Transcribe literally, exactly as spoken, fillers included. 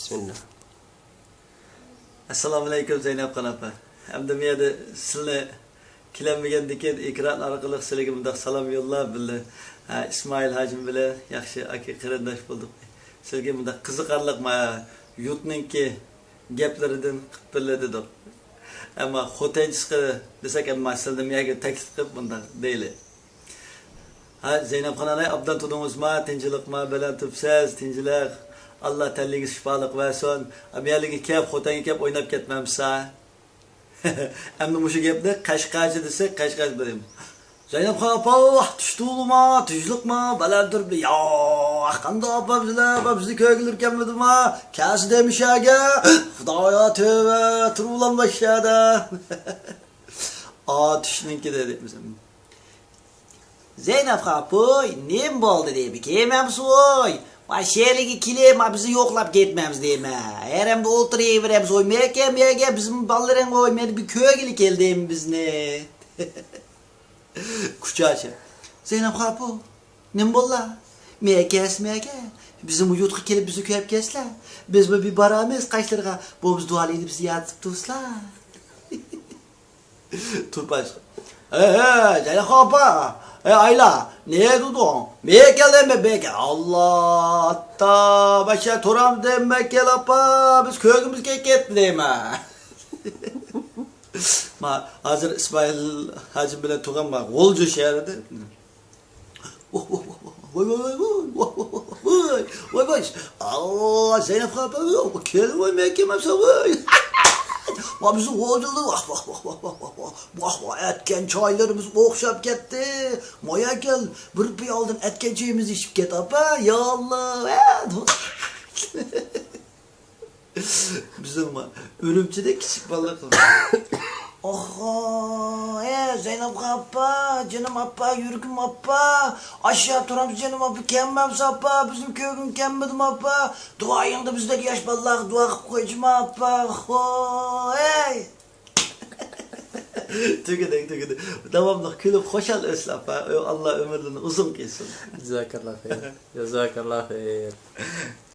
بىسمىللا. ئەسسالامۇئەلەيكۇم، زەينەپخان ئاپا. ئەمدى مۇ يەردە سىلنى كېلەلمىگەندىكىن، ئېكران ئارقىلىق سىلىگە مۇنداق سالام يوللاپ، بىللە، ھە، ئىسمائىل ھاجىم بىلەن ياخشى ئاكا قېرىنداش بولدۇق. سىلىگە مۇنداق قىزىقارلىق، ما، يۇرتنىڭكى گەپلىرىدىن قىلىپ بىللە دېدۇق. ئەمما خوتەنچە چىقىدۇ دېسەك، ئەمما سىلنى مۇ يەرگە تەكلىپ قىلىپ مۇنداق دەيلى. ھە، زەينەپخان ئاناي، ئابدان تۇردىڭىزما؟ تىنچلىقما؟ بەلەن تۇرۇپسىز؟ تىنچلىق. ئاللا تەنلىرىگە شىپالىق بەرسۇن. ئەمدى يەرلىگە كەپ، خوتەنگە كەپ ئويناپ كەتمەمسە؟ ئەمدى مۇشۇ گەپنى قەشقەرچە دېسەك، قەشقەرچە بىلىم. زەينەپخان ئاپا، تۇشتۇلما، تىنچلىقما؟ بەلەن تۇرۇپ، يا، قانداق ئاپا بىزلەر، ئاپا بىزنى كۆرگىلى كەلمىدىما؟ كەلسە دېمىشەگە، خۇدايا تۆۋە، تۇرۇۋالام باشلادا. ئاتۇشنىڭكى دېدى بىزىم. زەينەپ خاپۇي، نېمە بولدى دەيمەن، كەلمەمسىز ۋوي؟ ما شەھەرگە كېلىپ، ما بىزنى يوقلاپ كەتمەمسىز دەيمەن. ھەرەمدە ئولتۇرۇۋېرەمسىز ۋوي، مەكەم يەرگە بىزمۇ بالىلىرىڭ ۋوي، مەن بىر كۆرگىلى كەلدىم بىزنى. كۇچاچى. زەينەپ خاپۇ، نېمە بوللا؟ مەكەس مەكە. بىزمۇ يۇرتقا كېلىپ بىزنى كۆرۈپ كەتسىلە. بىزمۇ بىر بارامىز قاشلىرىغا، بولمىسا دۇئالىنى بىزنى ياد تۇتۇپسىلا. تۇرپان. ھە، ھە، زەينەپ ئاپا. ھە، ئايلا، نەدە تۇردۇڭ؟ مەن كەلدىم، مەن كەل-، ئاللا، ئاتتا، باشا تۇرامدىم، مەن كەل ئاپا، بىز كۆرگۈمىز كېلىپ كەتتى دەيمەن. ما، ھازىر ئىسمائىل ھاجىم بىلەن تۇرغان ما، غۇلجا شەھىرىدە. ۋاي، ۋاي، ۋاي، ۋاي، ۋاي، ۋاي، ۋاي، ۋاي، ۋاي، ۋاي، ۋاي، ۋاي، ۋاي، ۋاي، ئاللا، زەينەپ خاپا، كېلىڭ، ۋاي، مەن كەلمەمسەن، ۋاي. ۋاي، بىزنىڭ غۇلجىلار، ۋاھ، ۋاھ، ۋاھ، ئەتكەن چايلىرىمىز ئوخشاپ كەتتى. مايا كەل، بىر پىيالىدىن ئەتكەن چېيىمىزنى ئىچىپ كەت، ئاپا، يا ئاللا، ۋە. بىزنىڭ ما-، ئۈرۈمچىدە كىچىك بالىلار قىلغان. ئاھا، ئە، زەينەپ ئاپا، جېنىم ئاپا، يۈرىكىم ئاپا، ئاشۇ تۇرامسىز جېنىم ئاپا، كەلمەمسىز ئاپا، بىزنى كۆرگۈڭ كەلمىدىمۇ ئاپا، دۇئايىڭدا بىزدەك ياش بالىلارغا دۇئا قىلىپ قويچىما ئاپا، خوي. تۈگىدى، تۈگىدى. داۋاملىق كۈلۈپ خۇشال ئۆتسۇن ئاپا، ئاللا ئۆمۈرلىرىنى ئۇزۇن قىلسۇن. جازاكاللا خەير. جازاكاللا خەير.